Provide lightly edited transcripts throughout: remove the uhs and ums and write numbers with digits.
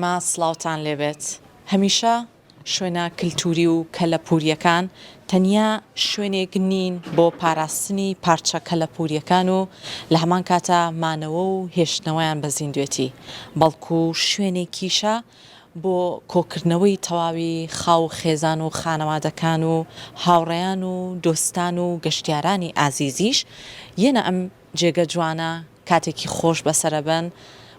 ئێمە سڵاوتان لێبێت. هەمیشە شوێنە کلتوری و کەلەپوریەکان تەنیا شوێنێک نین بۆ پاراستنی پارچە کەلەپوریەکان و لە هەمان کاتا مانەوە و هێشتنەوەیان بە زیندوێتی بەڵکو شوێنێکیشە بۆ کۆکردنەوەی تەواوی خاو و خێزان و خانەوادەکان و هاوڕێیان و دۆستان و گەشتیارانی ئازیزیش یەنە ئەم جێگە جوانە کاتێکی خۆش بەسەرەبەن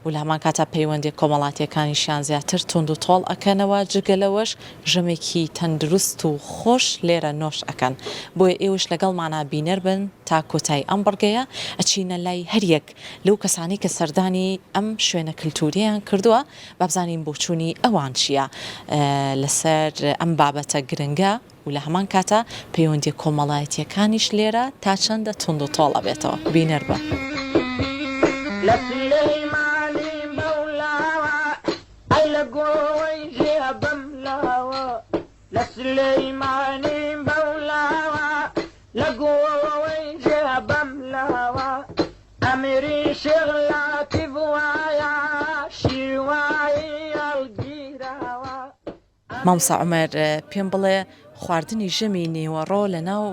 و لە هەمان کاتا پەیوەندیە کۆمەڵاتیەکانیشیان زیاتر توند و تۆڵ ئەکەنەوە جگە لەوەش ژەمێکی تەندروست و خۆش لێرە نۆش ئەکەن بۆیە ئێوەش لەگەڵمانا بینەر بن تا کۆتایی ئەم بڕگەیە ئەچینە لای هەریەک لەو کەسانەی کە سەردانی ئەم شوێنە کلتوریەیان کردووە با بزانین بۆچوونی ئەوان چیە لەسەر ئەم بابەتە گرنگە. و لە هەمان کاتا پەیوەندیە کۆمەڵایەتیەکانیش لێرە تا چەندە توند و تۆڵ ئەبێتەوە. بینەر بە. لە سولەیمانی بەولاوە ئەی لە گۆی ژێ بەم لاوە لە سولەیمانی بەولاوە لە گۆی ژێ بەم لاوە ئەمیری شێخ لاتیف وایە شیروایی هەڵگیراوە. مامۆستا عومەر پێم بڵێ خواردنی ژەمی نیوەڕۆ لە ناو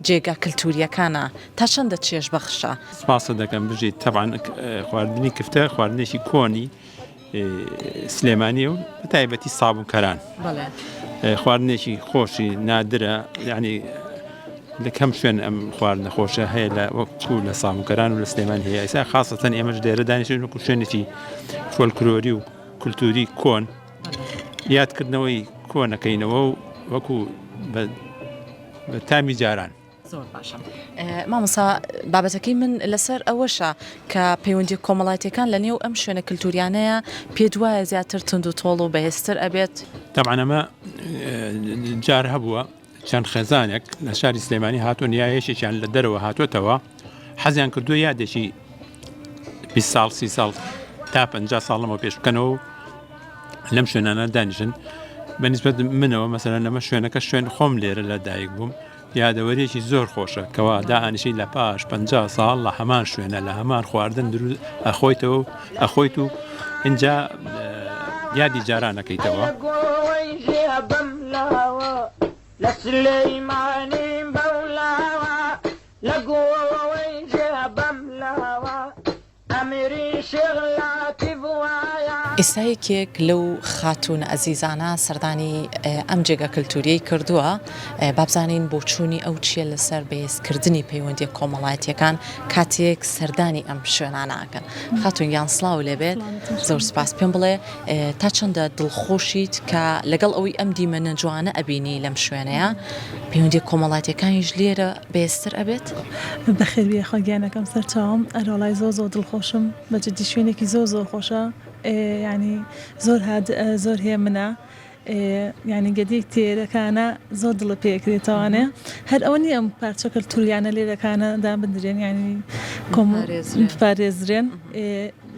جێگا کلتوریەکانا تا چەندە چێژ بەخشە؟ سپاست دەکەم بژیت تەبعەن خواردنی کفتە خواردنێکی کۆنی سلێمانیە و بە تایبەتی سابونکەران خواردنێکی خۆشی نادرە یعنی لە کەم شوێن ئەم خواردنە خۆشە هەیە لە وەکو لە سابونکەران و لە سلێمان هەیە ئێستا خاصەتەن ئێمەش لێرە دانیشتوین وەکو شوێنێکی فۆلکلۆری و کولتوری کۆن یادکردنەوەی کۆنەکەینەوە و وەکو بە تامی جاران. زۆر باشە مامۆسا بابەتەکەی من لەسەر ئەوەشە کە پەیوەندی کۆمەڵایەتەکان لە نێو ئەم شوێنە کللتوریانەیە پێ دوایە زیاتر تند و تۆڵ و بەهێزتر ئەبێت. تەبعەن ئەمە جار هەبووە چەند خێزانێک لە شاری سلێمانی هاتوون یا یەکێکیان لە دەرەوە هاتووەتەوە حەزیان کردووە یادێکی 20 ساڵ سی ساڵ تا 50 ساڵ لەمەوە پێش بکەنەوە و لەم شوێنانە دانیشن بە نسبەت منەوە مەسەلەن لەمە شوێنەکە شوێن خۆم لێرە لە دایک بووم یادەوەریەکی زۆر خۆشە کەوا دائەنیشی لە پاش 50 ساڵ لە هەمان شوێنە لە هەمان خواردن دروست ئەخۆیتەوە و ئەخۆیت و ئینجا یادی جاران ئەکەیتەوە. ئێستا یەکێک لەو خاتوونە ئەزیزانە سەردانی ئەم جێگا کلتوریەی کردووە، با بزانین بۆچوونی ئەو چییە لەسەر بەهێزکردنی پەیوەندییە کۆمەڵایەتییەکان کاتێک سەردانی ئەم شوێنانە ئەکەن. خاتوون گیان سڵاو لێبێت، زۆر سوپاس. پێم بڵێ تا چەندە دڵخۆشیت کە لەگەڵ ئەوەی ئەم دیمەنە جوانە ئەبینی لەم شوێنەیە، پەیوەندییە کۆمەڵایەتییەکانیش لێرە بەهێزتر ئەبێت؟ بەخێربێی خوا گیانەکەم سەرچاوم ئەرەوەڵای زۆر زۆر دڵخۆشم بە جدی شوێنێکی زۆر زۆر خۆشە یانی زۆر هادئە زۆر هێمنە یانی گەدیک تێرەکانە زۆر دڵە پێکرێتەوانێ هەر ئەوە نییە ئەم پارچە کەلتوریانە لێرەکانە دابندرێن یانی کۆم پارێزرێن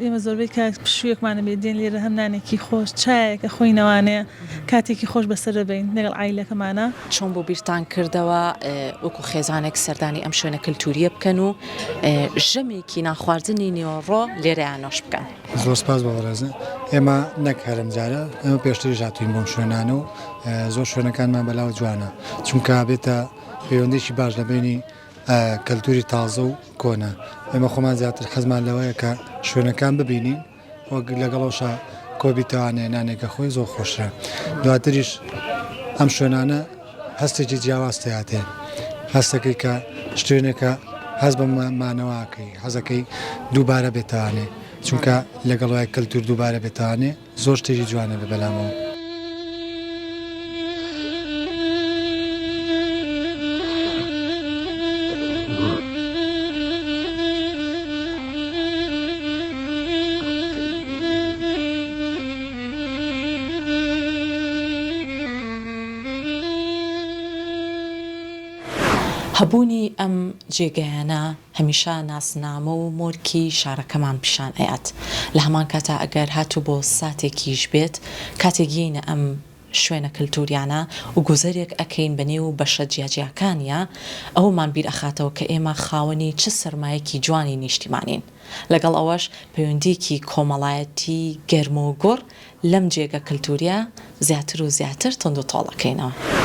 ئێمە زۆربەی کات پشوویەکمانە بێ دێن لێرە هەم نانێکی خۆش چایەک ئەخۆینەوانێ کاتێکی خۆش بەسەر دەبەین لەگەڵ عایلەکەمانا. چۆن بۆ بیرتان کردەوە وەکو خێزانێک سەردانی ئەم شوێنە کلتوریە بکەن و ژەمێکی نانخواردنی نیوەڕۆ لێرەیا نۆش بکەن؟ زۆر سپاس بۆ بەڕێزت. ئێمە نەک هەر ئەم جارە، ئێمە پێشتریش هاتووین بۆم شوێنانە و زۆر شوێنەکانمان بەلاوە جوانە، چونکە بێتە پەیوەندیی باش لە بەینی کەلتوری تازە و کۆنە. ئێمە خۆمان زیاتر حەزمان لەوەیە کە شوێنەکان ببینین وەک لەگەڵەوشا کۆبیتەوانێ نانێکە خۆی زۆر خۆشە. دواتریش ئەم شوێنانە هەستێکی جیاواز تیاتێ هەستەکەی کە شتێنێکە هەست بە مانەوەکەی حەزەکەی دووبارە بێتوانێ چونکە لەگەڵ وای کەلتور دووبارە بێتوانێ زۆر شتێکی جوانە بێ بەلامەوە. هەبوونی ئەم جێگایانە هەمیشە ناسنامە و مۆرکی شارەکەمان پیشان ئەیات، لە هەمان کاتا ئەگەر هاتوو بۆ ساتێکیش بێت کاتێک یەینە ئەم. شوێنە کلتوریانە و گوزەرێک ئەکەین بە نێو بەشە جیاجیاکانیا، ئەوەمان بیر ئەخاتەوە کە ئێمە خاوەنی چ سەرمایەکی جوانی نیشتیمانین. لەگەڵ ئەوەش پەیوەندییەکی کۆمەڵایەتی گەرم و گوڕ لەم جێگە کلتوریە زیاتر و زیاتر توندوتۆڵ ئەکەینەوە.